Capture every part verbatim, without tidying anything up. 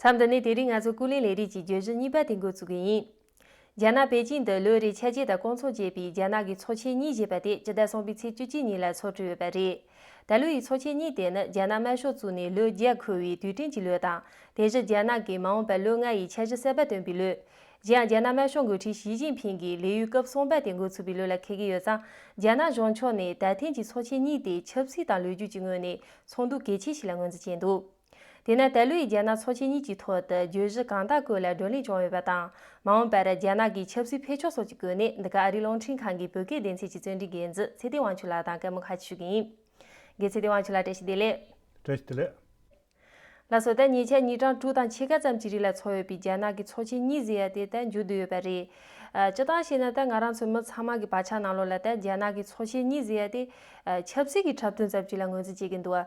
མཚམས་འདི་ནས་དེ་རིང་ང་ཚོ་ཀུན་གླེང་ལས་རིགས་ཀྱི་བརྗོད་གཞི་གཉིས་པ་དེ་འགོ་ཚུགས་ཀྱི་ཡིན། རྒྱ་ནག་པེ་ཅིང་དུ་ལོ་རེའི་འཆར་ཇུས་དང་སྐོང་ཚོགས་བྱེད་པའི་རྒྱ་ནག་གི་ཚོགས་ཆེན་གཉིས་ཞེས་པ་དེ་སྤྱི་ཟླ་གསུམ་པའི་ཚེས་བཅུ་གཅིག་ཉིན་ལ་ཚོགས་གྲོལ་ཡོད་པ་རེད། ད་ལོ་ཡི་ཚོགས་ཆེན་གཉིས་དེ་ནི་རྒྱ་ནག་དམར་ཤོག་བཙུགས་ནས་ལོ་བརྒྱ་འཁོར་བའི་དུས་དྲན་གྱི་ལོ་དང་། དེ་བཞིན་རྒྱ་ནག་གི་མ་འོངས་པ་ལོ་ལྔ་ཡི་འཆར་གཞི་གསར་པ་བཏོན་པའི་ལོ། གཞན་ཡང་རྒྱ་ནག་དམར་ཤོག་འགོ་ཁྲིད་ཞི་ཅིན་ཕིང་གི་ལས་ཡུན་སྐབས་གསུམ་པ་དེ་འགོ་ཚུགས་པའི་ལོ་ལ་འཁེལ་གྱི་ཡོད་ཙང་། རྒྱ་ནག་གཞུང་ཕྱོགས་ནས་ད་ཐེངས་ཀྱི་ཚོགས་ཆེན་གཉིས་དེ་ཆབ་སྲིད་དང་ལོ་རྒྱུས་ཀྱི་ངོས་ནས་ཚོགས་འདུ་གལ་ཆེ་ཞིག་ལ་ངོས་འཛིན་བྱས་འདུག་དེས་ན་ད་ལོའི་རྒྱ་ནག་ཚོགས་ཆེན་གཉིས་ཀྱི་ཐོག་ཏུ་བརྗོད་གཞི་གང་དག་སྐོར་ལ་བགྲོ་གླེང་བྱུང་ཡོད་པ་དང་། མ་འོངས་པར་རྒྱ་ནག་གི་ཆབ་སྲིད་འཕེལ་ཕྱོགས་སོགས་ཀྱི་སྐོར་ནས། འདི་ག་ཨ་རིའི་རླུང་འཕྲིན་ཁང་གི་བོད་སྐད་སྡེ་ཚན་གྱི་རྩོམ་སྒྲིག་འགན་འཛིན་ཚེ་བརྟན་དབང་ཕྱུག་ལགས་དང་བཀའ་མོལ་ཁ་ཤས་ཞུ་གི་ཡིན། རྒན་ཚེ་བརྟན་དབང་ཕྱུག་ལགས། བཀྲ་ཤིས་བདེ་ལེགས། བཀྲ་ཤིས་བདེ་ལེགས། ལགས་སོ། ད་ཉེ་ཆར་ཉིན་གྲངས་དྲུག་དང་ཕྱེད་ཀ་ཙམ་གྱི་རིང་ལ་འཚོགས་ཡོད་པའི་རྒྱ་ནག་གི་ཚོགས་ཆེན་གཉིས་ཟེར་ཡ་དེ་ད་མཇུག་བསྡུས་ཡོད་པ་རེད། ཨ། སྤྱིར་བཏང་བཤད་ན་ད་ང་རང་ཚོ་མི་ཚང་མ་གི་བག་ཆགས་ནང་ལོགས་ལ་ད་རྒྱ་ནག་གི་ཚོགས་ཆེན་གཉིས་ཟེར་ཡ་དེ། ཨ། ཆབ་སྲིད་ཀྱི་འཁྲབ་སྟོན་ཙམ་ཅིག་ལ་ངོས་འཛིན་བྱེད་ཀྱི་འདུག་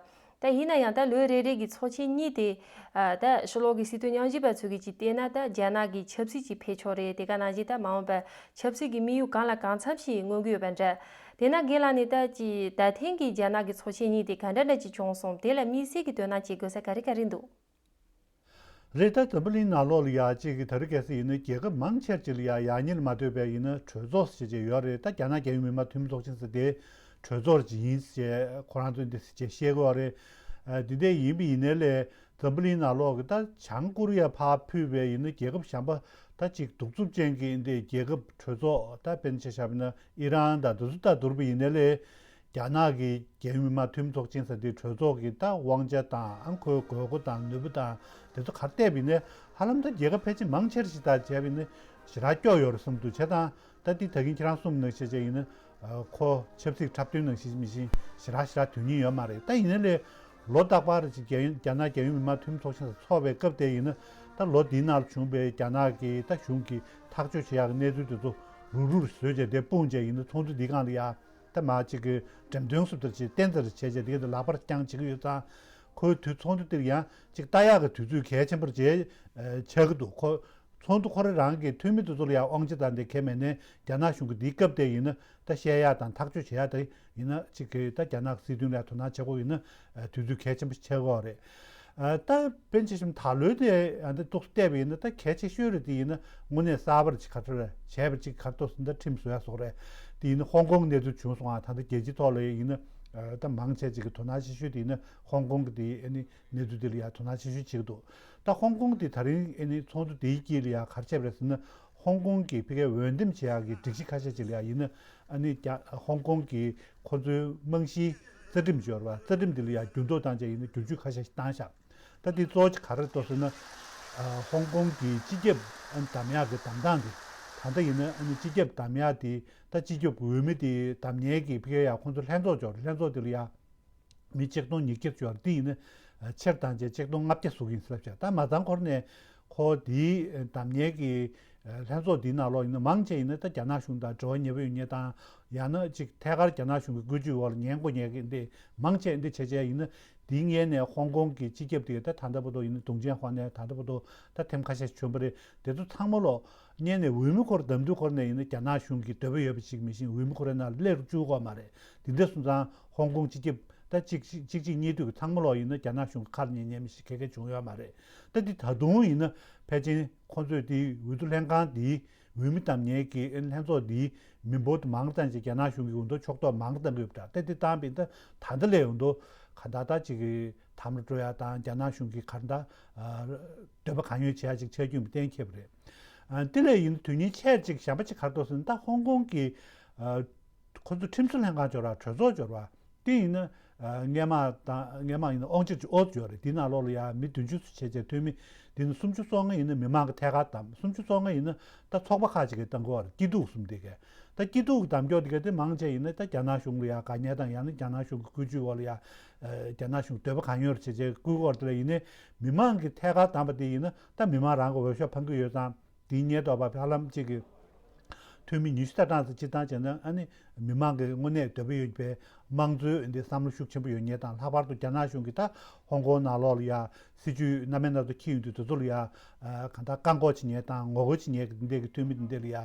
ད་ཡིན་ན་ཡང་ད་ལོ་རེ་རེ་གི་ཚོགས་ཆེན་གཉིས་དེ། ཨ། ད་ཕྱི་ལོགས་ཀྱི་སྲིད་དོན་སྙན་ཞུ་པ་ཚོ་གིས་ཅིག་བལྟས་ན་ད་རྒྱ་ནག་གི་ཆབ་སྲིད་ཀྱི་འཕེལ་ཕྱོགས་རེད། དེ་ག་ནང་བཞིན་ད་མ་འོངས་པར་ཆབ་སྲིད་ཀྱི་དམིགས་ཡུལ་གང་ལ་གང་འཚམ་ཞིག་མངོན་གྱི་ཡོད་པ་འདྲ། དེས་ན་རྒན་ལགས་ནས་ད་ཅིག་ད་ཐེངས་ཀྱི་རྒྱ་ནག་གི་ཚོགས་ཆེན་གཉིས་དེ་ག་འདྲ་འདྲ་ཅིག་བྱུང་སོང་། དེ་ལ་དམིགས་བསལ་གྱི་དོ་སྣང་བྱེད་དགོས་ས་ག་རེ་ག་རེ་འདུག་རེད། ད་འཛམ་བུ་གླིང་ནང་ལོགས་ལ་ཡ་གཅིག་གི་ད་རེས་གལ་སྲིད་ཡིན་ན་རྒྱལ་ཁབ་མང་ཆེར་ཅིག་ལ་ཡ་ཡག་ཉེས་ལ་མ་ལྟོས་པའི་ཡིན་ན་གྲོས་ཚོགས་ཟེར་བྱས་ཡོད་རེད། ད་རྒྱ་ནག་རྒྱལ་ཡོངས་མི་དམངས་འཐུས་མི་ཚོགས་ཆེན་ཟེར་དེ་གྲོས་ཚོགས་ཅིག་ཡིན་ཞེས་ཁོ་རང་ཚོས་འདི་ཟེར་བྱས་བཤད་ཀྱི་ཡོད་རེད། ཨ། འདི་འདྲ་ཡིན་པ་ཡིན་ནའི་ལས་འཛམ་བུ་གླིང་ནང་ལོགས་ཀྱི་ད་བྱང་ཀོ་རི་ཡ་ཕར་ཕུད་པའི་ཡིན་ན་རྒྱལ་ཁབ་གཞན་པ་ད་ཅིག་གདུག་རྩུབ་ཅན་གྱི་འདི་རྒྱལ་ཁབ་གྲོས་ཚོགས། ད་དཔེར་ན་ཆ་བཞག་པ་ཡིན་ན་ཨི་རན་དང་འདི་ཚོ་ད་བསྡུར་བ་ཡིན་ནའི་ལས། རྒྱ་ནག་གི་རྒྱལ་ཡོངས་མི་དམངས་འཐུས་མི་ཚོགས་ཆེན་ཟེར་དེའི་གྲོས་ཚོགས་ཀྱི་ད་དབང་ཆ་དང་ཨང་ཁོའི་དགོས་མཁོ་དང་ནུས་པ་དང་དེ་ཚོ་ག་རེ་བལྟས་པ་ཡིན་ནའི་ཧ་ལམ་ད་རྒྱལ་ཁབ་ཕལ་ཆེར་མང་ཆེར་ཞིག་དང་བྱས་པ་ཡིན་ན་ཞེ་དྲག་སྐྱོ་ཡོད་རེད་བསམ་འདུག་བྱས་ཙང་ད་འདི་ད་གིན་ཁྱེད་རང་གསུངས་ནང་བཞིན་བྱས་བྱས་ཡིན་ན་ཁོ་ཆབ་སྲིད་འཁྲབ་སྟོན་ནང་བཞིན་མི་བཞིན་ཞེ་དྲག་ཞེ་དྲག་དོན་སྙིང་ཡོད་མ་རེད། ད་ཡིན་ནའི་ལས་ལོ་རྟག་པར་ཅིག་རྒྱལ་ཡོངས་རྒྱ་ནག་རྒྱལ་ཡོངས་མི་དམངས་འཐུས་མི་ཚོགས་ཆེན་ཚོགས་པའི་སྐབས་དེ་ཡིན་ན་ད་ལོ་འདིའི་ནང་ལ་བྱུང་བའི་རྒྱ་ནག་གི་ད་གཞུང་གི་ཐག་གཅོད་བྱེད་ཡག་གི་གནས་ཚུལ་དེ་ཚོ་རུག་རུག་བཟོས་བྱས་དེ་སྤུངས་བྱས་ཡིན་ན་ཚོགས་འདུ་འདིའི་སྒང་ལ་ཡ། ད་མ་གཅིག་གི་འགྲེམས་སྟོན་སུ་ལྟར་བྱས་བསྟན་ཙམ་བྱས་བྱས་དེ་ག་དེ་ལག་པར་བརྐྱངས་བྱེད་ཀྱི་ཡོད་ཙང་། ཁོའི་དུས་ཚོགས་འདུ་དེར་ཡང་གཅིག་ལྟ་ཡག་གི་དུས་ཚོད་གལ་ཆེན་པོར་བྱས་ཆགས་ཀྱི་འདུག་ཁོ་ཚོགས་འདུ་ཁོ་རང་རང་གི་འཐུས་མི་དེ་ཚོ་ལ་ཡང་དབང་ཆ་དང་དེ་གས་མེད་ནའི་རྒྱ་ནག་གཞུང་གི་འདིའི་སྐབས་དེ་ཡིན་ན་ད་བཤད་ཡག་དང་ཐག་གཅོད་བྱེད་ཡག་དེ་ཡིན་ན་གཅིག་གི་ད་རྒྱ་ནག་གི་སྲིད་དོན་ལ་དོ་སྣང་བྱེད་དགོས་ཡིན་ན་དུས་ཚོད་གལ་ཆེན་པོ་ཆགས་ཀྱི་ཡོད་རེད། ད་དཔེར་ན་ཆ་བཞག་ན་ད་ལོའི་དེ་ཨ་འདི་ཏོག་ཙམ་བལྟས་པ་ཡིན་ན་ད་གལ་ཆེ་ཤོས་རེད། དེ་ཡིན་ན་དངོས་གནས་གསར་པར་ཅིག་ག་ཚོད་རེད་བྱས་པ་ཅིག་ག་ཏོག་ཙམ་ད་ཁྲིམས་བཟོ་ཡ་སོགས་རེད། དེ་ཡིན་ན་ཧོང་ཀོང་གནས་ཚུལ་བྱུང་སོང་ཨ། ད་ལྟ་རྒྱལ་སྤྱིའི་ཐོག་ལ་ཡིན་ན་ད་མང་ཆེ་ཅིག་གི་དོ་སྣང་ཆེ་ཤོས་དེ་ཡིན་ན་ཧོང་ཀོང་གི་དེ་ཨ་ནི་གནས་ཚུལ་དེ་ལ་ཡ་དོ་སྣང་ཆེ་ཤོས་བྱེད་ཀྱི་འདུག་ད་ཧོང་ཀོང་དེ་ད་རིང་ཨ་ནི་ཚོགས་འདུ་དེའི་དཀྱིལ་ལ་ཡ་ག་རེ་བྱས་པ་རེད་ཟེར་ན། ཧོང་ཀོང་གི་ཕ་གིའི་འོས་འདེམས་བྱེད་ཡག་གི་སྒྲིག་གཞི་ཁ་ཤས་ཅིག་ལ་ཡ་ཡིན་ན་ཨ་ནི་རྒྱ་ཧོང་ཀོང་གི་ཁོ་ཚོའི་རྨང་གཞིའི་རྩ་ཁྲིམས་ཡོད་རེད་བ། རྩ་ཁྲིམས་དེ་ལ་ཡ་འགྱུར་ལྡོག་བཏང་བྱས་ཡིན་ན་བསྒྱུར་བཅོས་ཁ་ཤས་ཤིག་བཏང་ཤག་ད་དེ་གཙོ་བོ་ཅིག་ག་རེ་འདུག་ཟེར་ན། ཨ། ཧོང་ཀོང་གི་སྤྱི་ཁྱབ་ཨ་ནི་བདམས་ཡག་གི་བདམས་སྟངས་དེ། ད་ལྟ་ཡིན་ན་ཨ་ནི་སྤྱི་ཁྱབ་བདམས་ཡག་དེ་ད་སྤྱི་ཁྱབ་འོས་མི་དེ་བདམས་མཁན་གྱི་ཕ་གིའི་ཡ་ཁོང་ཚོ་ལྷན་ཚོགས་འབྱོར། ལྷན་ཚོགས་དེ་ལ་ཡ་མི་ཆིག་སྟོང་ཉིས་བརྒྱ་འབྱོར། དེ་ཡིན་ན་ཨ་ཕྱིར་བཏང་བྱས་ཆིག་སྟོང་ལྔ་བརྒྱ་བཟོ་གི་ཡིན་ཟེར་ལབ་ཤག་ད་མ་ཚང་ཁོ་ར་ནས་ཁོ་དེའི་བདམས་མཁན་གྱི་ལྷན་ཚོགས་དེའི་ནང་ལོགས་ཡིན་ན་མང་ཆེ་ཡིན་ན་ད་རྒྱ་ནག་གཞུང་དང་འབྲེལ་བ་ཉེ་པོ་ཡོད་མཁན་དང་། ཡང་ན་ཅིག་ཐད་ཀར་རྒྱ་ནག་གཞུང་གི་བཀོད་ཇུས་འོག་ལ་ཉན་དགོས་མཁན་གྱི་འདི་མང་ཆེ་འདི་བྱས་བྱས་ཡིན་ན། དེའི་སྔོན་ནས་ཧོང་ཀོང་གི་སྤྱི་ཁྱབ་དེ་ད་ད་ལྟ་བར་དུ་ཡིན་ན་དུང་ཆེན་ཧྭ་ནས་ད་ལྟ་བར་དུ་ད་ཐེངས་ཁ་ཤས་བྱོན་པ་རེད། དེ་ཚོ་ཚང་མ་ལོ་སྔོན་ནས་འོས་མི་ཁོ་ར་བདམས་དུས་ཁོ་ར་ནས་ཡིན་ན་རྒྱ་ནག་གཞུང་གི་འདོད་པ་ཡོད་པ་ཞིག་མི་ཤེས། འོས་མི་ཁོ་རའི་ནང་ལ་སླེབས་རུ་བཅུག་གི་ཡོད་མ་རེད། དེ་འདྲ་སོང་ཙང་ཧོང་ཀོང་སྤྱི་ཁྱབ་ད་གཅིག་གཅིག་གཅིག་གཉིས་དུས་ཀྱི་ཚང་མ་ལོ་ཡིན་ན་རྒྱ་ནག་གཞུང་གི་ཁ་ལ་ཉན་ཉན་མི་ཞིག་ག་གེ་བྱུང་ཡོད་མ་རེད། ད་འདི་ད་དུང་ཡིན་ན་ཕལ་ཆེར་ཁོ་ཚོས་དེའི་འོས་བསྡུ་ལྷན་ཁང་དེའི་འོས་མི་བདམས་མཁན་གྱི་ལྷན་ཚོགས་འདིའི་མི་འབོར་དེ་མང་རུ་བཏང་བྱས་རྒྱ་ནག་གཞུང་གིས་འོས་བསྡུ་ཕྱོགས་གཏོགས་མང་རུ་བཏང་གི་ཡོད་པ་འདྲ། ད་དེ་བཏང་བས་ད་ད་ལྟ་ལས་འོས་བསྡུ་ག་འདྲ་ད་ཅིག་གི་དམ་ལ་འགྲོ་ཡ་དང་རྒྱ་ནག་གཞུང་གིས་ག་འདྲ་འདོད་པ་གང་ཡོད་བྱེད་ཡ་ཅིག་ཆགས་རྒྱུ་ཡིན་པ་གཏན་འཁེལ་བ་རེད། ཨ། དེ་ལས་ཡིན་དུས་ཉིན་ཆད་ཅིག་གཞན་པ་ཅིག་ག་རེ་འདུག་ཟེར་ན། ད་ཧོང་ཀོང་གི་ཨ་ཁོ་ཚོ་ཁྲིམས་བཟོ་ལྷན་ཁང་འབྱོར་བ། གྲོས་ཚོགས་འབྱོར་བ། དེ་ཡིན་ན་ཨ་སྔས་མ་དང་སྔས་མ་ཡིན་ན་དབང་ཆེན་ཅིག་ཨོ་ཙི་ཡོད་རེད། དེའི་ནང་ལོགས་ལ་ཡ་མི་བདུན་ཅུ་ཙམ་བྱས་བྱས་འཐུས་མི་དེ་ནི་སུམ་ཅུ་སོ་ལྔ་ཡིན་ན་མི་མང་གི་ཐད་ཀར་བདམས། སུམ་ཅུ་སོ་ལྔ་ཡིན་ན་ད་ཚོགས་པ་ཁག་ཅིག་གིས་བཏང་གི་ཡོད་རེད། སྐྱིད་སྡུག་གསུམ་དེ་གས། ད་སྐྱིད་སྡུག་གི་བདམས་སྐྱོར་དེ་གས་དེ་མང་ཆེ་ཡིན་ན་ད་རྒྱ་ནག་གཞུང་ལ་ཡ་དགའ་ཉེ་དང་ཡང་ན་རྒྱ་ནག་གཞུང་གི་བཀོད་ཇུས་འོག་ལ་ཡ་ཨ་རྒྱ་ནག་གཞུང་འདོད་པ་གང་ཡོད་རེད་བྱས་བྱས་བསྐུལ་གི་ཡོད་རེད། དེ་ལ་ཡིན་ནའི་མི་མང་གི་ཐད་ཀར་བདམས་པ་དེ་ཡིན་ན་ད་མི་མང་རང་གི་འོས་ཤོག་འཕང་གི་ཡོད་ཙང་། དེའི་སྔོན་ཐོག་པ་ཧ་ལམ་གཅིག་གི་འཐུས་མི་ཉི་ཤུ་རྩ་གྲངས་ཙམ་སྤྱིར་བཏང་བྱས་ན་ཨ་ནི་མི་མང་གི་དངོས་གནས་འདོད་པ་ཡོད་པའི་དམངས་གཙོའི་འདི་བསམ་བློ་ཤུགས་ཆེན་པོ་ཡོད་མཁན་དང་། ལྷག་པར་དུ་རྒྱ་ནག་གཞུང་གིས་ད་ཧོང་ཀོང་ནང་ལོགས་ལ་ཡ་སྲིད་ཇུས་སྣ་མིན་སྣ་ཚོགས་འཁྱེར་ཡོང་དུས་དེ་ཚོ་ལ་ཡ་ཨ་གང་ལྟར་བཀག་འགོག་བྱེད་མཁན་དང་ངོ་རྒོལ་བྱེད་མཁན་གྱི་འདི་འདྲའི་གི་འཐུས་མི་འདི་འདྲ་ལ་ཡ་ཨ་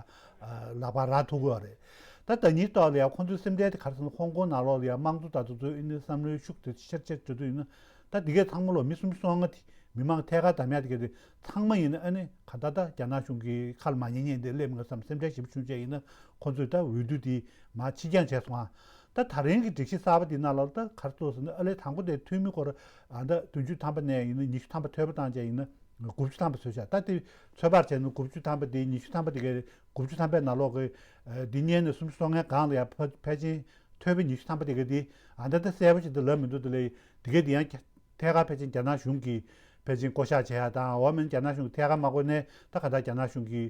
ལག་པ་རག་ཐུབ་ཀྱི་ཡོད་རེད། ད་ཟླ་ཉིན་ཐོག་ལ་ཡ་ཁོང་ཚོའི་སེམས་ཁྲལ་དེ་ག་རེ་ཟེར་ན། ཧོང་ཀོང་ནང་ལོགས་ལ་ཡ་དམངས་གཙོ་དང་དེ་ཚོའི་ཨ་ནི་བསམ་བློའི་ཤུགས་དེ་ཆེར་ཆེར་འགྲོ་དུས་ཡིན་ན། ད་འདི་གས་ཚང་མ་ལོ་མི་སུམ་ཅུ་སོ་ལྔ་དེ་ མི་མང་ཐད་ཀར་བདམས་ཡག་དེ་ག་དེ་ཚང་མ་ཡིན་ན་ཨ་ནི་ག་ད་ད་རྒྱ་ནག་གཞུང་གི་ཁ་ལ་མ་ཉན་ཉན་དེ་སླེབས་ངེས་བསམ་སེམས་ཁྲལ་ཞེ་པོ་བྱུང་བྱས་ཡིན་ན་ཁོ་ཚོས་ད་འོས་བསྡུ་དེ་མར་ཕྱིར་འགྱངས་བྱས་སོང་ཨ། ད་ད་རིང་གི་སྒྲིག་གཞི་གསར་པ་དེ་ནང་ལ་ད་ག་རེ་བཟོས་ཟེར་ན་ཨ་ལས་དང་པོ་དེ་འཐུས་མི་སྐོར་ཨ་ད་བདུན་ཅུ་ཐམ་པ་ནས་ཡིན་ན་ཉི་ཤུ་ཐམ་པ་འཐོལ་པ་བཏང་བྱས་ཡིན་ན་དགུ་བཅུ་ཐམ་པ་བཟོས་བཞག་ད་དེ་ཚོད་དཔག་བྱས་ན་དགུ་བཅུ་ཐམ་པ་དེ་ཉི་ཤུ་ཐམ་པ་དེ་གའི་དགུ་བཅུ་ཐམ་པའི་ནང་ལོགས་ཀྱི་འདི་གཉེར་ནས་སུམ་ཅུ་སོ་ལྔའི་སྒང་ལ་ཡང་ཕལ་ཕལ་ཆེར་ཐོལ་པའི་ཉི་ཤུ་ཐམ་པ་དེ་ག་དེ་ཨ་ད་ད་གསལ་པོ་ཞིག་ད་ལབ་མི་འདུག་དེ་ལས་དེ་ག་དེ་ཡང་ཐད་ཀར་ཕལ་ཆེར་རྒྱ་ནག་གཞུང་གིས་ཕལ་ཆེར་བསྐོ་གཞག་བྱེད་ཡ་དང་འོག་མིན་རྒྱ་ནག་གཞུང་གིས་ཐད་ཀར་མ་བསྐོས་ནས་ད་ག་ད་རྒྱ་ནག་གཞུང་གིས་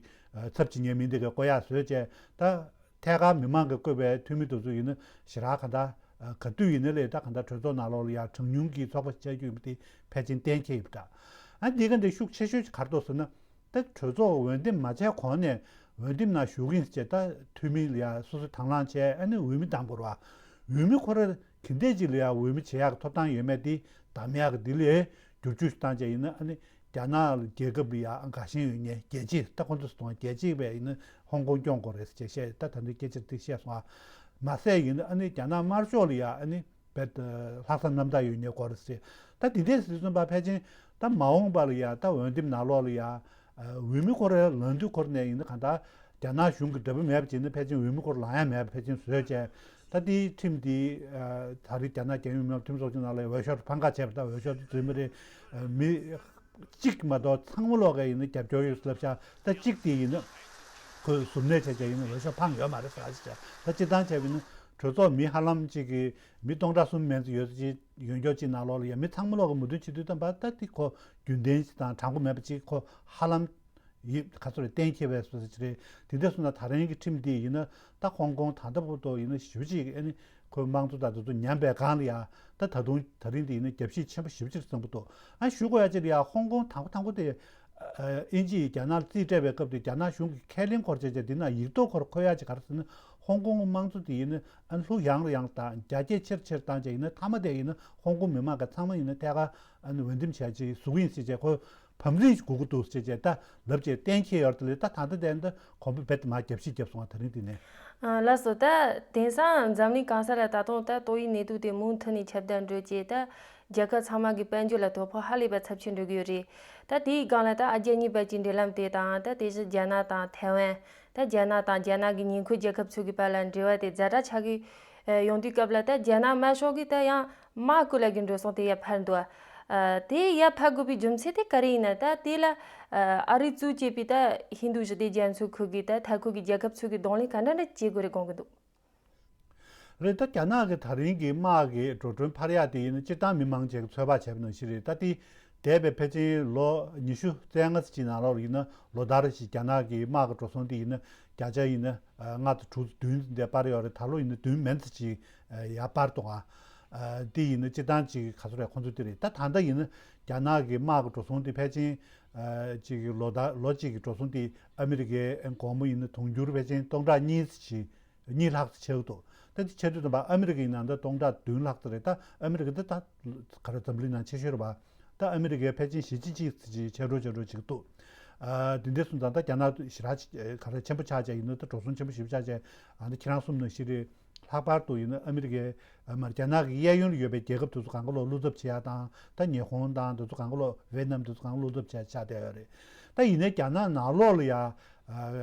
ཚབ་བྱེད་མཁན་མི་འདི་ག་བསྐོ་ཡག་བཟོས་བྱས་ད། ཐད་ཀར་མི་མང་གིས་བསྐོས་པའི་འཐུས་མི་དེ་ཚོ་ཡིན་ན་ཞེ་དྲག་ག་ད་ག་དུས་ཡིན་ན་ལས་ད་ག་ད་གྲོས་ཚོགས་ནང་ལོགས་ལ་ཡང་གྲངས་ཉུང་གི་ཚོགས་པ་ཆགས་རྒྱུ་ཡིན་པ་དེ་ཕལ་ཆེར་གཏན་འཁེལ་ཡོད་པ་འདྲ། ཨ་འདི་ག་འདི་ཤུགས་ཆེ་ཤོས་ཀྱི་ག་རེ་འདུག་ཟེར་ན་ད་གྲོས་ཚོགས་འོས་འདེམས་མ་བྱས་གོང་ནས་འོས་འདེམས་ནང་ཞུགས་ཀྱིན་ཟེར་ད་འཐུས་མི་ལ་ཡང་སོ་སོ་དང་བླངས་བྱས་ཨ་ནི་འོས་མི་བདམས་དགོས་རེད་བ། འོས་མི་ཁོ་ར་ག་འདྲས་ཅིག་ལ་ཡང་འོས་མི་བྱེད་ཡག་གི་ཐོབ་ཐང་ཡོད་མེད་དེ་བདམས་ཡག་གི་འདི་ལས་བསྒྱུར་བཅོས་ཤིག་བཏང་བྱས་ཡིན་ན་ཨ་ནི། རྒྱ་ནག་རྒྱལ་ཁབ་ལ་ཡང་དགའ་ཞེན་ཡོད་མཁན་རྒྱལ་གཅེས་ད་ཁོང་ཚོས་གསུངས་པ་རྒྱལ་གཅེས་པས་ཡིན་ན་ཧོང་ཀོང་སྐྱོང་དགོས་རེད་ཅེས་བཤད་ད་ད་འདི་སྐད་ཆ་དེ་བཤད་སོང་ཨ། མ་ཟད་ཡིན་ན་ཨ་ནི་རྒྱ་ནག་དམར་ཤོག་ལ་ཡང་ཨ་ནི་བེད་ལྷག་བསམ་རྣམ་དག་ཡོད་མཁན་དགོས་རེད་ཟེར་ད་དེ་འདྲས་ཟེར་སོང་པ་ཕལ་ཆེར་ད་མ་འོངས་པ་ལ་ཡང་ད་འོས་འདེམས་ནང་ལོགས་ལ་ཡང་འོས་མི་ཁོ་རའི་ལངས་དུས་ཁོ་ར་ནས་ཡིན་ན་གང་ལྟར་རྒྱ་ནག་གཞུང་གི་འདོད་པ་མེད་པ་བྱས་ན་ཕལ་ཆེར་འོས་མི་ཁོ་ར་ལངས་ཡ་མེད་པ་ཕལ་ཆེར་བཟོས་བྱས། ད་ལྟའི་ཁྲིམས་འདི་ད་རེས་རྒྱ་ནག་རྒྱལ་ཡོངས་མི་དམངས་འཐུས་མི་ཚོགས་ཆུང་ནང་ལ་འོས་ཤོག་ཕར་འགའ་བྱས་པ་དང་འོས་ཤོག་འཛིན་མི་རེ་མི་གཅིག་མ་གཏོགས་ཚང་མ་ལོག་ག་ཡིན་ན་རྒྱབ་སྐྱོར་ཡོད་ལབ་ཤག་ད་གཅིག་དེ་ཡིན་ན་ཁོས་ཟུར་གནོན་བྱས་བྱས་ཡིན་ན་འོས་ཤོག་འཕངས་ཡོད་མ་རེད་ཟེར་ཞིག་བྱས་ད་སྤྱིར་བཏང་བྱས་པ་ཡིན་ན་གྲོས་ཚོགས་མི་ཧ་ལམ་གཅིག་གི་མི་སྟོང་ཕྲག་གསུམ་མན་ཙམ་ཡོད་ཅིག་ཡོད་མགྱོགས་གཅིག་ནང་ལོག་ལ་ཡང་མི་ཚང་མ་ལོག་ག་མོས་མཐུན་བྱེད་དུས་ཙམ་པ་ད་དེ་ཁོ་རྒྱུན་ལྡན་ཞིག་དང་དྲང་པོ་མེད་པ་གཅིག་ཁོ་ཧ་ལམ། ཡིད་ག་ཚོད་རེད་གཏན་འཁེལ་བའི་སོ་སོ་ཅི་རེད་དེ་འདྲ་སོང་ན་ད་རིང་གི་ཁྲིམས་འདི་ཡིན་ན་ད་ཧོང་ཀོང་ད་ལྟ་བར་དུ་ཡིན་ན་ཞེ་པོ་ཅིག་ཨ་ནི་ཁོའི་དམངས་གཙོ་དང་དེ་ཚོ་ཉམས་པའི་སྒང་ལ་ཡང་ད་ད་དུང་ད་རིང་འདི་ཡིན་ན་རྒྱབ་བཤིག་ཆེན་པོ་ཞེ་པོ་ཅིག་བཟང་པོ་འདུག་ཨ་ཞུ་དགོས་ཡ་ཅིག་ལ་ཡང་ཧོང་ཀོང་དང་པོ་དང་པོ་དེ་ཨིན་ཇི་ཡིས་རྒྱ་ནག་ལ་རྩིས་སྤྲད་པའི་སྐབས་དེ་རྒྱ་ནག་གཞུང་གིས་ཁས་ལེན་སྐོར་བྱས་བྱས་འདི་ན་ཡིག་ཐོག་སྐོར་འཁོད་ཡ་ཅིག་ག་རེ་ཟེར་ན་ཧོང་ཀོང་དམངས་གཙོ་དེ་ཡིན་ན་ཨ་ལྷུག་ཡངས་རུ་ཡངས་དང་རྒྱ་སྐྱེད་ཆེར་ཆེར་བཏང་བྱས་ཡིན་ན་མཐའ་མ་དེ་ཡིན་ན་ཧོང་ཀོང་མི་མང་ག་ཚང་མ་ཡིན་ན་ཐད་ཀར་ཨ་ནི་འོས་འདེམས་བྱས་ཅིག་བཟོ་གི་ཡིན་ཟེར་བྱས་ཁོ། བམ་རིན་ཞིག་དགོས་ཀྱི་འདུག་ཅེས་བྱས་ད་ལབ་བྱས་གཏན་འཁེལ་ཡོད་དེ་ལས་ད་ད་ལྟ་དེ་འདི་གོང་འཕེལ་རྦད་དེ་མར་རྒྱབ་བཤིག་བརྒྱབ་སོང་བ་དེ་རིང་འདི་ནས། ཨ་ལགས་སོ། ད་དེང་སང་འཛམ་གླིང་གང་ས་ལ་ད་དུང་ད་ཏོག་དབྱིབས་ནད་དུག་དེ་མུ་མཐུད་ནས་ཁྱབ་གདལ་འགྲོ་བྱས་ད་རྒྱལ་ཁབ་ཚང་མ་གི་དཔལ་འབྱོར་ལ་དོ་ཕོག་ཧ་ལས་པ་ཚབས་ཆེན་འགྲོ་གི་ཡོད་རེད། ད་དེའི་སྒང་ལ་ད་ཨ་རྒྱ་གཉིས་བར་གྱི་འབྲེལ་ལམ་དེ་དང་ད་དེ་བཞིན་རྒྱ་ནག་དང་ཐའེ་ཝན་ད་རྒྱ་ནག་དང་རྒྱ་ནག་གི་ཉེ་འཁོར་རྒྱལ་ཁབ་ཚོ་གི་བར་ལ་འབྲེལ་བ་དེ་ཛ་དྲག་ཆགས་ཀྱི་ཡོང་དུས་སྐབས་ལ་ད་རྒྱ་ནག་དམར་ཤོག་གིས་ད་ཡང་དམག་བསྐུལ་ལ་གི་འགྲོ་སོང་དེ་ཡར་འཕར་འདུག་ཨ། དེ་ཡར་འཕར་དགོས་པའི་རྒྱུ་མཚན་དེ་ག་རེ་ཡིན་ན་ད་དེ་ལ་ཨ་རི་གཙོས་བྱས་པའི་ད་ཧིན་རྡུ་ཞི་བདེ་རྒྱ་མཚོའི་ཁུལ་གྱི་ད་མཐའ་འཁོར་གྱི་རྒྱལ་ཁབ་ཚོ་གིས་གདོང་ལེན་ག་འདྲ་འདྲ་བྱེད་དགོས་རེད་དགོངས་ཀྱི་འདུག་རེད། ད་རྒྱ་ནག་གི་ད་རིང་གི་དམག་གི་འགྲོ་གྲོན་འཕར་ཡག་དེ་ཡིན་ན་སྤྱིར་བཏང་མི་མང་ཆེ་གིས་ཚོད་དཔག་བྱས་པ་ནང་བཞིན་རེད། ད་དེ་འདས་པའི་ཕལ་ཆེར་ལོ་ཉི་ཤུ་རྩ་ལྔ་ཙམ་ཅིག་ནང་ལོགས་ཡིན་ན་ལོ་ལྟར་ཞིག་རྒྱ་ནག་གི་དམག་གི་འགྲོ་སོང་དེ་ཡིན་ན་བརྒྱ་ཆ་ཡིན་ན་ལྔ་དང་དྲུག་བདུན་འདས་སྤར་ཡོད་རེད། ད་ལོ་ཡིན་ན་བདུན་མན་ཙམ་ཅིག་ཡར་སྤར་འདུག་ཨ། དེ་ཡིན་ན་སྤྱིར་བཏང་ཅིག་ག་ཚོད་རེད་ཁོང་ཚོ་དེ་རེད། ད་ད་ལྟ་ཡིན་ན་རྒྱ་ནག་གི་དམག་གི་འགྲོ་སོང་དེ་ཕལ་ཆེར་ཅིག་ལོ་ལྟར་ལོ་གཅིག་གི་འགྲོ་སོང་དེ་ཨ་མི་རི་ཀའི་སྒོར་མོ་ཡིན་ན་དུང་ཕྱུར་ཕལ་ཆེར་སྟོང་ཕྲག་གཉིས་ཙམ་ཅིག་གཉིས་ལྷག་ཙམ་ཆགས་འདུག་ད་དེ་ཆགས་དུས་ཙམ་པ་ཨ་མི་རི་ཀ་ཡིན་ན་ད་སྟོང་ཕྲག་བདུན་ལྷག་ཙམ་རེད། ད་ཨ་མི་རི་ཀ་འདི་ད་ག་རེ་འཛམ་གླིང་ནང་ཆེ་ཤོས་རེད་པ། ད་ཨ་མི་རི་ཀའི་ཕལ་ཆེར་ཞེ་གཅིག་ཅིག་ཆགས་འགྲོ་ཆགས་འགྲོ་བྱེད་ཀྱི་འདུག་ཨ་དེ་འདྲ་སོང་ཙང་ད་རྒྱ་ནག་ཞེ་དྲག་ག་རེ་ཆེན་པོ་ཆགས་བྱས་ཡིན་ན་ད་འགྲོ་སོང་ཆེན་པོ་ཞེ་པོ་ཆགས་བྱས་ཨ་ནི་ཁྱེད་རང་གསུངས་ནང་བཞིན་རེད། ལྷག་པར་དུ་ཡིན་ན་ཨ་མི་རི་ཀའི་ཨ་མ་རྒྱ་ནག་གི་གཡས་གཡོན་ལ་ཡོད་པའི་རྒྱལ་ཁབ་དེ་ཚོ་གང་ག་ལོག་བློ་འཚབ་བྱེད་ཡ་དང་ད་ཉི་ཧོང་དང་དེ་ཚོ་གང་ག་ལོག་ཝེ་ཏི་ནམ་དེ་ཚོ་གང་ག་བློ་འཚབ་བྱེད་ཡ་ཆགས་བསྡད་ཡོད་རེད། ད་ཡིན་ནའི་རྒྱ་ནག་ནང་ལོགས་ལ་ཡ། ཨ་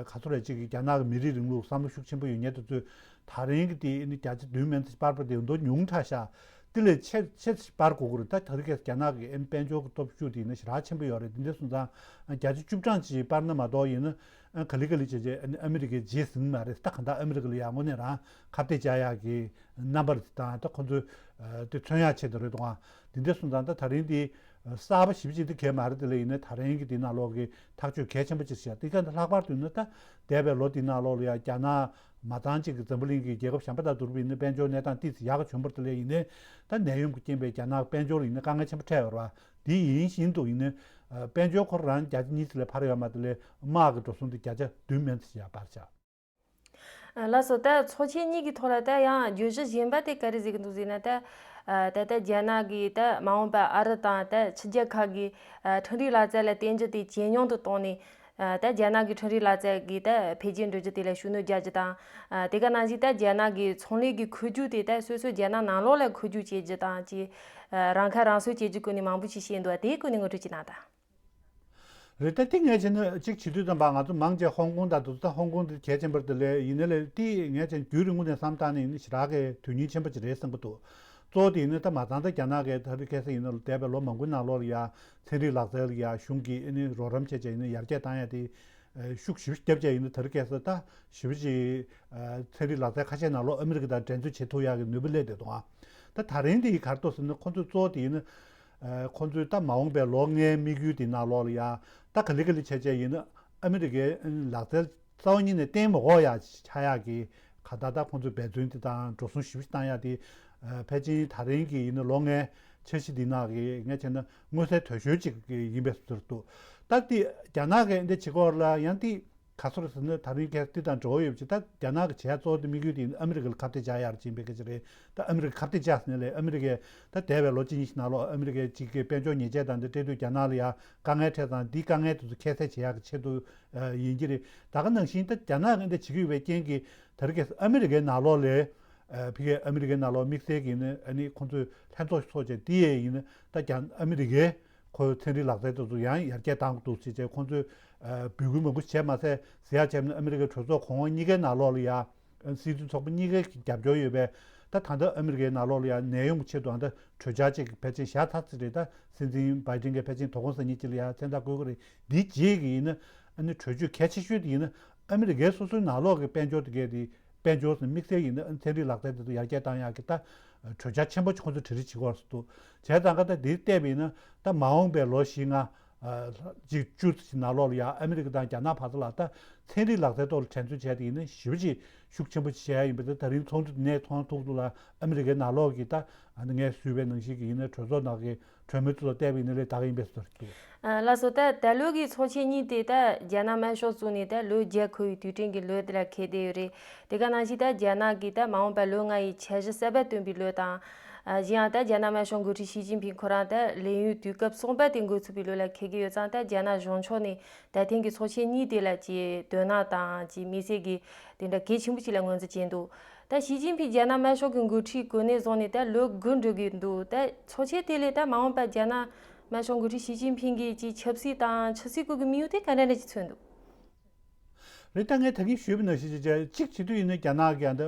ག་ཚོད་རེད་ཅིག་གིས་རྒྱ་ནག་གི་མི་རིགས་རིང་ལུགས་བསམ་བློ་ཤུགས་ཆེན་པོ་ཡོད་མཁན་དེ་ཚོས་ད་རིང་གི་དེ་ནི་བརྒྱ་ཆ་བདུན་མན་ཙམ་སྤར་པ་དེ་མདོ་ཉུང་དྲགས་ཤག་དེ་ལས་ཆེ་ཆེ་སྤར་དགོས་ཀྱི་རེད། ད་ད་རེས་ཀྱི་རྒྱ་ནག་གི་ཨེ་དཔལ་འབྱོར་གྱི་སྟོབས་ཤུགས་དེ་ནི་ཞེ་དྲག་ཆེན་པོ་ཡོད་རེད། དེ་འདྲ་སོང་ཙང་བརྒྱ་ཆ་བཅུ་གྲངས་ཅིག་སྤར་ན་མ་གཏོགས་ཡིན་ན་ག་ལེ་ག་ལེ་བྱས་བྱས་ཨ་མི་རི་ཀའི་རྗེས་ཟིན་མ་རེད། ད་གང་ལྟར་ཨ་མི་རི་ཀ་ལ་ཡ་དངོས་གནས་རང་ཁ་གཏད་བཅག་ཡག་གི་རྣམ་པ་དང་ད་ཁོང་ཚོས་དེ་མཚོན་ཡག་ཆེད་དུ་རེད་འདུག་ཨ། དེ་འདྲ་སོང་ཙང་ད་ད་རིང་དེ། གསར་པ་ཞིབ་ཅིག་དེ་གས་མ་རེད། དེ་ལས་ཡིན་ན་ད་རིང་གི་དེ་ནང་ལོགས་ཀྱི་ཐག་གཅོད་གལ་ཆེན་པོ་ཅིག་བྱས། དེ་ག་འདི་ལྷག་པར་དུ་ཡིན་ན་ད་འདས་པའི་ལོ་དེ་ནང་ལོགས་ལ་ཡང་རྒྱ་ནག་མ་ཚང་གཅིག་གི་འཛམ་བུ་གླིང་གི་རྒྱལ་ཁབ་གཞན་པ་དང་བསྡུར་བ་ཡིན་ན་དཔལ་འབྱོར་གནས་སྟངས་ཏོག་ཙམ་ཡག་ག་བྱུང་བར། དེ་ལས་ཡིན་ན་ད་ནད་ཡམས་ཀྱི་རྐྱེན་པས་རྒྱ་ནག་དཔལ་འབྱོར་ལ་ཡིན་ན་དཀའ་ངལ་ཆེན་པོ་འཕྲད་ཡོད་རེད་བ། དེ་ཡིན་བཞིན་དུ་ཡིན་ན་དཔལ་འབྱོར་ཁོ་རང་བརྒྱ་ཆ་གཉིས་ཙམ་ལས་འཕར་ཡོད་མ་རེད། དེ་ལས་དམག་གི་འགྲོ་སོང་དེ་བརྒྱ་ཆ་བདུན་མན་ཙམ་ཡར་འཕར་བཞག་ལགས་སོ། ད་ཚོགས་ཆེན་གཉིས་ཀྱི་ཐོག་ལ་ད་ཡང་བརྗོད་གཞི་གཞན་པ་དེ་ག་རེ་ཟེར་གྱི་འདུག་ཟེར་ན། ད་ད་ལྟ་རྒྱ་ནག་གིས་ད་མ་འོངས་པར་ཨ་རི་དང་ད་ཕྱི་རྒྱལ་ཁག་གི་ཁྲིམས་རིག་ལག་རྩལ་ལ་བརྟེན་རྒྱུ་དེ་ཇེ་ཉུང་དུ་བཏང་ནས་ ད་རྒྱ་ནག་གི་འཕྲིན་རིག་ལག་རྩལ་གྱི་ད་འཕེལ་རྒྱས་འགྲོ་རྒྱུ་དེ་ལ་ཤུགས་སྣོན་རྒྱག་རྒྱུ་དང་། དེ་ག་ནང་བཞིན་ད་རྒྱ་ནག་གི་ཚོང་ལས་ཀྱི་འཁོར་རྒྱུག་དེ་ད་སོ་སོའི་རྒྱ་ནག་ནང་ལོགས་ལ་འཁོར་རྒྱུག་བྱེད་རྒྱུ་དང་ཅིག་རང་ཁ་རང་གསོ་བྱེད་རྒྱུ་སྐོར་ནས་མང་པོ་ཞིག་བཤད་འདུག་དེའི་སྐོར་ནས་ངོ་སྤྲོད་ཅིག་གནང་དང་། རེད། ད་དེ་ངས་བྱས་ན་གཅིག་བྱེད་དུས་ཙམ་པ་ང་ཚོ་མང་ཆེ་ཧོང་ཀོང་དང་དུ་ད་ཧོང་ཀོང་དེ་གལ་ཆེན་པོ་རེད་དེ་ལས་ཡིན་ནའི་ལས་དེ་ངས་བྱས་ན་རྒྱུན་རིང་པོ་ནས་བསམ་བཏང་ནས་ཡིན་ན་ཞེ་དྲག་གི་དོན་སྙིང་ཆེན་པོ་ཅིག་རེད་བསམ་གྱི་འདུག་གཙོ་བོ་དེ་ཡིན་ན་ད་མ་ཚང་ད་རྒྱ་ནག་གི་ད་རེས་ཁ་སང་ཡིན་ན་འདས་པའི་ལོ་མང་པོའི་ནང་ལོགས་ལ་ཡ་ཚན་རིག་ལག་རྩལ་ལ་ཡ་གཞུང་གིས་ཨ་ནི་རོགས་རམ་བྱས་བྱས་ཡིན་ན་ཡར་རྒྱས་བཏང་ཡ་དེ་ཤུགས་ཞེ་པོ་བརྒྱབ་བྱས་ཡིན་ན་ད་རེས་ཁ་སང་ད་ཞེ་པོ་ཅིག་ཚན་རིག་ལག་རྩལ་ཁ་ཤས་ནང་ལོགས་ཨ་མི་རི་ཀ་དང་འགྲན་རྩོད་བྱེད་ཐུབ་ཡ་གི་ནུས་པ་སླེབས་བསྡད་འདུག་ཨ། ད་ད་རིང་དེ་ཡི་གར་ཐོག་ཟེར་ན་ཁོ་ཚོས་གཙོ་བོ་དེ་ཡིན་ན། ཁོ་ཚོས་ད་མ་འོངས་པའི་ལོ་ལྔའི་དམིགས་ཡུལ་དེ་ནང་ལོགས་ལ་ཡ་ད་ག་ལེ་ག་ལེ་བྱས་བྱས་ཡིན་ན་ཨ་མི་རི་ཀའི་ལག་རྩལ་རྩ་བ་ཉིད་ནས་བརྟན་མ་དགོས་ཡ་ཆགས་ཡག་གི་ག་ད་ད་ཁོ་ཚོས་འབད་བརྩོན་དེ་དང་འགྲོ་སོང་ཞེ་པོ་ཞིག་བཏང་ཡ་དེ་ཕལ་ཆེར་ད་རིང་གི་ཡིན་ན་ལོ་ལྔའི་འཆར་གཞི་འདི་ནང་གི་ངས་བྱས་ན་མངོན་གསལ་དོད་ཤོས་ཅིག་ཡིན་པའི་ཟུར་དུ་ད་དེ་རྒྱ་ནག་གི་འདི་བྱེད་སྐོར་ལ་ཡང་དེ། ག་ཚོད་ཟེར་ན་ད་རིང་གལ་ཏེ་དང་འབྲེལ་བ་ཡོད་པ་ཅིག་ད་རྒྱ་ནག་གི་བྱས་གཙོ་བོ་དེ་དམིགས་ཡུལ་དེ་ཨ་མི་རི་ཀ་ལ་ཁ་གཏད་བཅག་ཡག་ཅིག་ཡིན་པའི་སྐད་ཆ་རེད། ད་ཨ་མི་རི་ཀ་ཁ་གཏད་བཅག་ཟེར་ནས་ལས་ཨ་མི་རི་ཀས་ད་འདས་པའི་ལོ་གཅིག་གཉིས་ཤིག་ནང་ལོགས་ཨ་མི་རི་ཀས་ཅིག་གི་དཔལ་འབྱོར་ཉེས་ཆད་དང་འདི་སྤྲད་དུས་རྒྱ་ནག་ལ་ཡང་དཀའ་ངལ་འཕྲད་ཙང་འདིའི་དཀའ་ངལ་དེ་ཚོ་ཁྱད་བསད་བྱེད་ཡག་གི་ཆེད་དུ་ཡིན་གྱི་རེད། ད་ག་ནང་བཞིན་ད་རྒྱ་ནག་གིས་འདི་བྱེད་ཀྱི་ཡོད་པའི་རྐྱེན་གྱིས་ད་རིང་ཁ་སང་ཨ་མི་རི་ཀའི་ནང་ལོགས་ལས་ཕ་གིའི་ཨ་མི་རི་ཀའི་ནང་ལོགས་དམིགས་བསལ་གྱིས་ནི་ཨ་ནི་ཁོང་ཚོས་ལྷན་ཚོགས་ཤིག་ཚོགས་བྱས་དེ་ཡས་ཡིན་ན་ད་རྒྱ་ཨ་མི་རི་ཀའི་ཁོའི་ཚན་རིག་ལག་རྩལ་དེ་ཚོ་ཡང་ཡར་རྒྱས་བཏང་དགོས་འདུག་ཟེར་བྱས་ཁོང་ཚོས་འབོད་སྐུལ་མང་པོ་བྱས་མ་ཟད་ཟེར་ཡག་བྱས་ན་ཨ་མི་རི་ཀའི་གྲོས་ཚོགས་གོང་འོག་གཉིས་ཀའི་ནང་ལོགས་ལ་ཡ་སྲིད་དོན་ཚོགས་པ་གཉིས་ཀའི་རྒྱབ་སྐྱོར་ཡོད་པའི་ད་ད་ལྟ་ཨ་མི་རི་ཀའི་ནང་ལོགས་ལ་ཡ་ནད་ཡོང་གི་ཆེད་དུ་ཨ་ད་གྲོས་འཆར་ཅིག་ཕལ་ཆེར་བཞག་ཚར་ཚར་རེད། ད་སྲིད་འཛིན་བྷའི་ཏིན་གྱིས་ཕལ་ཆེར་དོ་དགོང་གཟའ་ཉི་ཤུ་ལ་ཡ་མཚན་རྟགས་བཀོད་ཀྱི་རེད། འདི་རྗེས་ཀྱི་ཡིན་ན་ཨ་ནི་གྲོས་ཆོད་གལ་ཆེ་ཤོས་དེ་ཡིན་ན་ཨ་མི་རི་ཀའི་སོ་སོའི་ནང་ལོགས་ཀྱི་དཔལ་འབྱོར་དེ་གས་དེ། དཔལ་འབྱོར་ཟེར་དམིགས་བསལ་ཡིན་ན་ཚན་རིག་ལག་རྩལ་དེ་ཚོ་ཡར་རྒྱས་བཏང་ཡག་གི་ད་གྲོས་འཆར་ཆེན་པོ་ཁོང་ཚོས་གྲ་སྒྲིག་བྱེད་དགོས་སུ་འདུག་བྱས་ཙང་ཀ་ད་དེ་བལྟས་པ་ཡིན་ན་ད་མ་འོངས་པའི་ལོ་བཞི་ལྔ་ཅིག་བཅུ་ཙམ་ནང་ལོགས་ལ་ཡང་ཨ་མི་རི་ཀ་དང་རྒྱ་ནག་བར་དུ་ལ་ད་ཚན་རིག་ལག་རྩལ་ཐོག་ལ་དྲན་གསོ་བྱས་ཏེ་ཡིན་ན་ཞེ་པོ་ཅིག་ཤུགས་ཆེན་པོ་ཅིག་བྱས་ཡ་ཡིན་པ་དེ་ད་རིང་ཚོགས་འདུ་དེ་ནས་མཐོང་ཐུབ་འདུག་ལ། ཨ་མི་རི་ཀའི་ནང་ལོགས་ཀྱི་ད་ངས་ཞུས་པའི་ནང་བཞིན་གྱི་ཡིན་ན་གྲོས་ཚོགས་ནང་གི་གྲོས་མོལ་ཚོ་བལྟས་པ་ཡིན་ན་ལས་ད་ག་ཡིན་པའི་ཟེར་གྱི། ལགས་སོ། ད་ད་ལོ་གི་ཚོགས་ཆེན་གཉིས་དེ་ད་རྒྱ་ནག་དམར་ཤོག་བཙུགས་ནས་ད་ལོ་བརྒྱ་འཁོར་བའི་དུས་དྲན་གྱི་ལོ་དེ་ལ་འཁེལ་བསྡད་ཡོད་རེད། དེ་ག་ནང་བཞིན་ད་རྒྱ་ནག་གི་ད་མ་འོངས་པ་ལོ་ལྔ་ཡི་འཆར་གཞི་གསར་པ་བཏོན་པའི་ལོ་དང་། གཞན་ཡང་ད་རྒྱ་ནག་དམར་ཤོག་འགོ་ཁྲིད་ཞི་ཅིན་ཕིང་ཁོ་རང་ད་ལས་ཡུན་དུས་སྐབས་གསུམ་པ་དེ་འགོ་ཚུགས་པའི་ལོ་ལ་འཁེལ་གྱི་ཡོད་ཙང་ད་རྒྱ་ནག་གཞུང་ཕྱོགས་ནས་ད་ཐེངས་ཀྱི་ཚོགས་ཆེན་གཉིས་དེ་ལ་ཀྱི་དོན་དག་དང་ཀྱི་དམིགས་བསལ་གྱི་དེ་འདྲ་གལ་ཆེན་པོ་ཞིག་ལ་ངོས་འཛིན་བྱས་འདུག་ད་ཞི་ཅིན་ཕིང་རྒྱ་ནག་དམར་ཤོག་གི་འགོ་ཁྲིད་གོ་གནས་བཟུང་ནས་ད་ལོ་དགུ་འགྲོ་གི་འདུག་ད་ཚོགས་ཆེན་དེ་ལས་ད་མ་འོངས་པར་རྒྱ་ནག་དམར་ཤོག་འགོ་ཁྲིད་ཞི་ཅིན་ཕིང་གི་ཅིག་ཆབ་སྲིད་དང་ཆབ་སྲིད་སྐོར་གྱི་དམིགས་ཡུལ་དེ་ག་འདྲ་འདྲ་ཅིག་མཚོན་འདུག་རེད། ད་ངས་ད་གིན་ཞུས་པ་ནང་བཞིན་ཅིག་ཅིག་བྱེད་དུས་ཡིན་ན་རྒྱ་ནག་གི་ཨ་ད་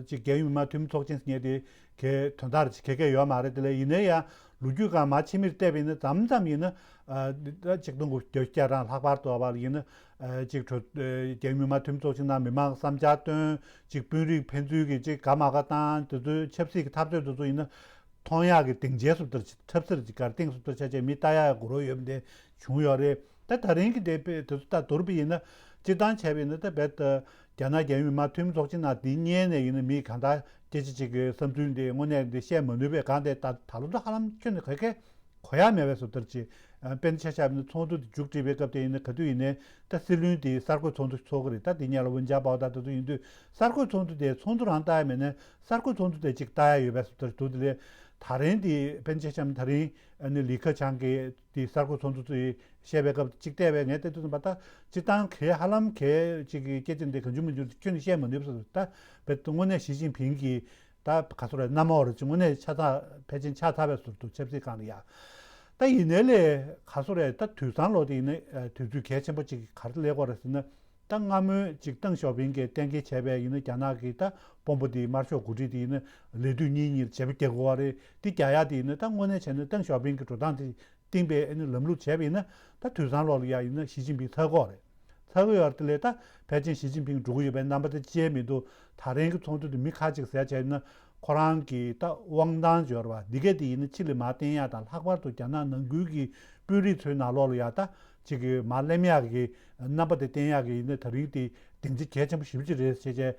ཅིག་རྒྱལ་ཡོངས་མི་དམངས་འཐུས་མི་ཚོགས་ཆེན་ཟེར་མཁན་དེ་གའི་དོན་དག་ཅིག་ག་གེ་ཡོད་མ་རེད། དེ་ལས་ཡིན་ན་ཡང་ལོ་རྒྱུས་སྒང་མར་ཕྱི་མིར་བལྟས་པ་ཡིན་ན་མཚམས་མཚམས་ཡིན་ན་ཨ་ད་ཆིག་སྟོང་དགུ་བརྒྱ་བརྒྱ་དང་ལྷག་པར་དུ་བར་ཡིན་ན་ཨ་ཅིག་གྲོས་རྒྱལ་ཡོངས་མི་དམངས་འཐུས་མི་ཚོགས་ཆེན་ནང་མི་མང་གི་བསམ་འཆར་བཏོན། ཅིག་དཔོན་རིགས་ཕན་ཚུན་གྱི་ཅིག་དགའ་མ་དགའ་བཏང་། དེ་ཚོའི་ཆབ་སྲིད་ཀྱི་འཐབ་རྩོད་དེ་ཚོ་ཡིན་ན་མཐོང་ཡག་གི་སྡིངས་ཆའི་བཟོ་ལྟར་ཆབ་སྲིད་ཀྱི་གར་སྟེགས་བཟོ་ལྟར་ཆ་བྱས་མི་ལྟ་ཡག་གི་གོ་རོགས་ཡོད་པ་དེ་བྱུང་ཡོད་རེད། ད་ད་རིང་གི་དེ་དཔེ་དེ་ཚོ་ད་མདོར་བསྡུས་ཡིན་ན་སྤྱིར་བཏང་བྱས་པ་ཡིན་ན་ད་རྦད་དེ་རྒྱ་ནག་རྒྱལ་ཡོངས་མི་དམངས་འཐུས་མི་ཚོགས་ཆེན་ནང་དེ་སྔོན་ནས་ཡིན་ན་མི་གང་ལྟར་སྐད་ཆ་གཅིག་གི་བསམ་ཚུལ་འདི་དངོས་གནས་འདི་བཤད་མ་ནུས་པའི་སྒང་དེ་ད་ད་ལོ་ད་ཧ་ལམ་ཁྱོན་ནས་ག་གེ་གོ་ཡ་མེད་པའི་བཟོ་ལྟར་ཅིག་དཔེར་ན་ཆ་བཞག་པ་ཡིན་ན་ཚོགས་འདུ་དེ་མཇུག་སྒྲིལ་བའི་སྐབས་དེ་ཡིན་ན་ག་དུས་ཡིན་ནའི་ད་སྲིད་བློན་དེ་གསར་འགོད་ཚོགས་འདུ་ཚོགས་ཀྱི་རེད། ད་དེ་སྔོན་ལ་ཝུན་ཅཱ་པའོ་ད་དེ་ཚོ་ཡིན་དུས་གསར་འགོད་ཚོགས་འདུ་དེ་ཚོགས་འདུ་རང་ལྟ་ཡ་མེད་ནའི་གསར་འགོད་ཚོགས་འདུ་དེ་ཅིག་ལྟ་ཡ་ཡོད་པའི་བཟོ་ལྟར་འདུག་དེ་ལས་ད་རིང་དེ་དཔེར་ན་ཆ་བཞག་ན་ད་རིང་ཨ་ནི་ལི་ཁེ་ཆང་གིས་དེ་གསར་འགོད་ཚོགས་འདུ་དེ་བཤད་པའི་སྐབས་ཅིག་བལྟས་པས་ངས་བལྟས་དུས་ཙམ་པ་ད་སྤྱིར་བཏང་གལ་ཧ་ལམ་གལ་ཅིག་གི་སྐད་ཆ་འདི་གང་བྱུང་མི་འགྱུར་ཁྱོན་ནས་བཤད་མ་ནུས་པ་བཟོ་ལྟར་ད་དཔེ་དངོས་གནས་ཞི་ཅིན་ཕིང་གིས་ད་ག་ཚོད་རེད། རྣམ་འོག་རེད་ཅིག་དངོས་གནས་ཆ་ཚང་ཕལ་ཆེར་ཆགས་ཚར་བའི་ཟུར་དུ་ཆབ་སྲིད་སྒང་ལ་ཡ། ད་ཡིན་ནའི་ལས་ག་ཚོད་རེད། ད་དུས་སང་ལོ་དེ་ཡིན་ན་དུས་ཚོད་གལ་ཆེན་པོ་ཅིག་ག་རེ་སླེབས་ཀྱི་ཡོད་རེད་ཟེར་ན། ད་སྔ་མོའི་ཅིག་ཏེང་ཞའོ་ཕིང་གིས་གཏན་འཁེལ་བྱས་པའི་ཡིན་ན་རྒྱ་ནག་གི་ད་དཔོན་པོ་དེ་དམར་ཤོག་འགོ་ཁྲིད་དེ་ཡིན་ན་ལས་དུས་གཉིས་གཉིས་བྱས་པ་རྒྱག་དགོས་པ་རེད། དེ་རྒྱག་ཡ་དེ་ཡིན་ན་ད་དངོས་གནས་བྱས་ན་ཏེང་ཞའོ་ཕིང་གི་འགྲོ་སྟངས་དེ་བཏིང་པའི་ཨ་ནི་ལམ་ལུགས་བྱས་པ་ཡིན་ན་ད་དུས་སང་ལོ་ལ་ཡ་ཡིན་ན་ཞི་ཅིན་ཕིང་ཚར་ཀྱི་ཡོད་རེད། ཚར་གྱི་ཡོད་རེད། དེ་ལས་ད་ཕལ་ཆེར་ཞི་ཅིན་ཕིང་འགྲོ་གི་ཡོད་པའི་རྣམ་པ་དེ་ཅི་ཡང་མི་འདུག་ད་རིང་གི་ཚོགས་འདུ་དེ་མི་ཁ་ཅིག་ཟེར་བྱས་ན་ཁོ་རང་གི་ད་དབང་ཐང་འབྱོར་བ་འདི་གས་དེ་ཡིན་ན་ཕྱི་ལ་མར་བསྟན་ཡག་དང་ལྷག་པར་དུ་རྒྱ་ནག་ནང་ཁུལ་གྱི་དཔོན་རིགས་ཚོའི་ནང་ལོགས་ལ་ཡ་ད་ཅིག་གི་མར་སླེབས་ཡག་གི་རྣམ་པ་དེ་བསྟན་ཡག་གི་ཡིན་ན་ད་རིང་དེ་སྡིངས་ཆ་གལ་ཆེན་པོ་ཞེ་པོ་ཅིག་རེད་ཟེར་བྱས་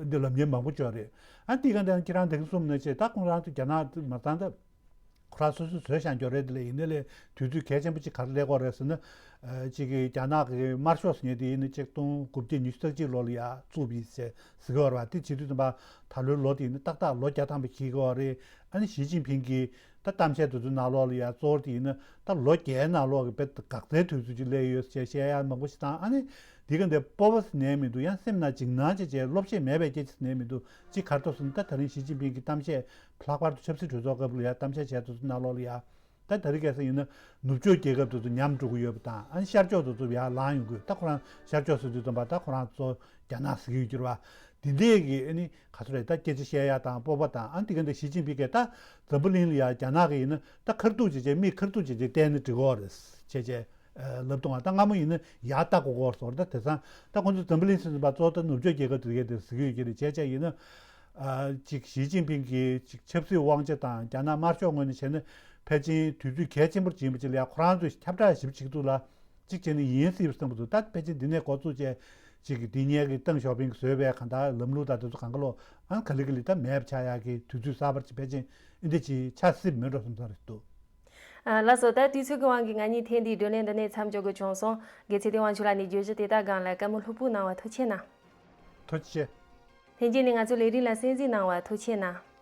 འདི་ལབ་མཁན་མང་པོ་ཅིག་ཡོད་རེད། ཨ་འདི་ག་འདྲ་ཁྱེད་རང་ད་གིན་གསུངས་ནང་བཞིན་ད་ཁོང་རང་ཚོ་རྒྱ་ནག་མ་ཚང་ད། ཁོ་རང་སོ་སོས་བཟོས་བཞག་འགྱོ་རེད། དེ་ལས་ཡིན་ནའི་ལས་དུས་ཚོད་གལ་ཆེན་པོ་ཅིག་ག་རེ་སླེབས་ཀྱི་ཡོད་རེད་ཟེར་ན། ཨ་ཅིག་གི་རྒྱ་ནག་གི་དམར་ཤོག་ཟེར་མཁན་དེ་ཡིན་ན་ཆིག་སྟོང་དགུ་བརྒྱ་ཉི་ཤུ་རྩ་གཅིག་ལོ་ལ་ཡ་བཙུགས་པ་ཡིན་ཟེར་ཟེར་གྱི་ཡོད་རེད་པ། དེ་བྱེད་དུས་ཙམ་པ་ད་ལོའི་ལོ་དེ་ཡིན་ན་ཏག་ཏག་ལོ་བརྒྱ་ཐམ་པ་འཁེལ་གྱི་ཡོད་རེད། ཨ་ནི་ཞི་ཅིན་ཕིང་གིས་ ད་གཏམ་བཤད་དེ་ཚོའི་ནང་ལོགས་ལ་ཡ་གཙོ་བོ་དེ་ཡིན་ན་ད་ལོ་བརྒྱའི་ནང་ལོགས་ཀྱི་དཔེ་འགག་རྩའི་དུས་ཚོད་ཅིག་སླེབས་ཡོད་ཅེས་བཤད་ཡ་མང་པོ་ཞིག་དང་། ཨ་ནི་འདི་ག་འདི་སྤོབས་པ་ཟེར་ནའི་མི་འདུག་ཡང་སེམས་ནང་འཇིགས་སྣང་བྱས་བྱས་བློ་ཤེད་མེད་པའི་སྐད་ཆ་ཟེར་ནའི་མི་འདུག་ཅིག་ག་རེ་འདུག་ཟེར་ན། ད་ད་རིང་ཞི་ཅིན་ཕིང་གི་གཏམ་བཤད་ལྷག་པར་དུ་ཆབ་སྲིད་གྲོས་ཚོགས་སྐབས་ལ་ཡ་གཏམ་བཤད་བྱས་དེ་ཚོའི་ནང་ལོགས་ལ་ཡ། ད་ད་རེས་ཁ་སང་ཡིན་ན་ནུབ་ཕྱོགས་རྒྱལ་ཁབ་དེ་ཚོ་ཉམས་འགྲོ་གི་ཡོད་པ་དང་། ཨ་ནི་ཤར་ཕྱོགས་དེ་ཚོ་ཡར་ལངས་ཡོང་གི་ཡོད། ད་ཁོ་རང་ཤར་ཕྱོགས་ཟེར་དུས་ཙམ་པ་ད་ཁོ་རང་ཚོ་རྒྱ་ནག་ཟེར་གྱི་ཡོད་ཀྱི་རེད་བ། དེ་འདྲས་ཀྱི་ཨ་ནི་ག་ཚོད་རེད། ད་སྐད་ཆ་བཤད་ཡ་དང་སྤོབས་པ་དང་། ཨ་ནི་དེ་ག་འདྲ་ཞི་ཅིན་ཕིང་གིས་ད་འཛམ་བུ་གླིང་ལ་ཡ་རྒྱ་ནག་གི་ཡིན་ན་ད་ཁ་ཐུག་བྱས་བྱས་མིག་ཁ་ཐུག་བྱས་བྱས་བལྟས་ན་འགྲིག་གི་རེད་བྱས་བྱས་ལབ་བཏང་བ། ད་སྔ་མོ་ཡིན་ན་ཡར་ལྟ་དགོས་ཀྱི་རེད་ཟེར་བ། ད་དེང་སང་ད་ཁོང་ཚོ་འཛམ་བུ་གླིང་ཟེར་ཙམ་པ་གཙོ་བོ་ད་ནུབ་ཕྱོགས་རྒྱལ་ཁབ་དེ་གས་དེ་ཟེར་གྱི་ཡོད་ཀྱི་རེད། བྱས་བྱས་ཡིན་ན། ཨ་ཅིག་ཞི་ཅིན་ཕིང་གི་ཅིག་ཆབ་སྲིད་དབང་ཆ་དང་རྒྱ་ནག་དམར་ཤོག་ངོས་ནས་བྱས་ན་ཕལ་ཆེར་དུས་ཚོད་གལ་ཆེན་པོར་བྱིན་པ་ཅིག་ལ་ཡ་ཁོ་རང་ཚོས་ཁྱབ་བསྒྲགས་ཞིབ་བྱེད་འདུག་ལ། ཅིག་བྱས་ནས་ཡིན་སྲིད་པ་བསམ་གྱི་འདུག་ད་ཕལ་ཆེར་འདི་ནས་འགོ་བཙུགས་བྱས་ཅིག་འདི་ཉལ་གི་ཏེང་ཞའོ་ཕིང་གིས་བཟོས་པའི་གང་ལྟར་ལམ་ལུགས་དང་དེ་ཚོ་གང་ག་ལོ་ཨང་ག་ལེ་ག་ལེ་ད་མེད་པ་ཆགས་ཡག་གི་དུས་ཚོད་གསར་པར་ཅིག་ཕལ་ཆེར་འདི་འདྲ་ཅིག་ཆགས་སྲིད་མེད་འགྲོ་བསམ་ས་རེད་འདུག་ཨ་ལགས་སོ། ད་དུས་ཚོད་ཀྱི་དབང་གིས་ང་གཉིས་ཐེངས་འདིའི་བགྲོ་གླེང་འདི་ནས་མཚམས་འཇོག་དགོས་བྱུང་སོང་། དགེ་ཚེ་བདེ་དབང་ཆོས་ལགས་ནས་བརྗོད་གཞི་དེ་དག་སྒང་ལ་བཀའ་མོལ་ལྷུག་པོ་གནང་བ་ཐུགས་རྗེ་ཆེ་གནང་། ཐུགས་རྗེ་ཆེ། ལྷན་རྒྱས་ནས་ང་ཚོའི་ལས་རིམ་ལ་གསན་གཟིགས་གནང་བ་ཐུགས་རྗེ་ཆེ་གནང་།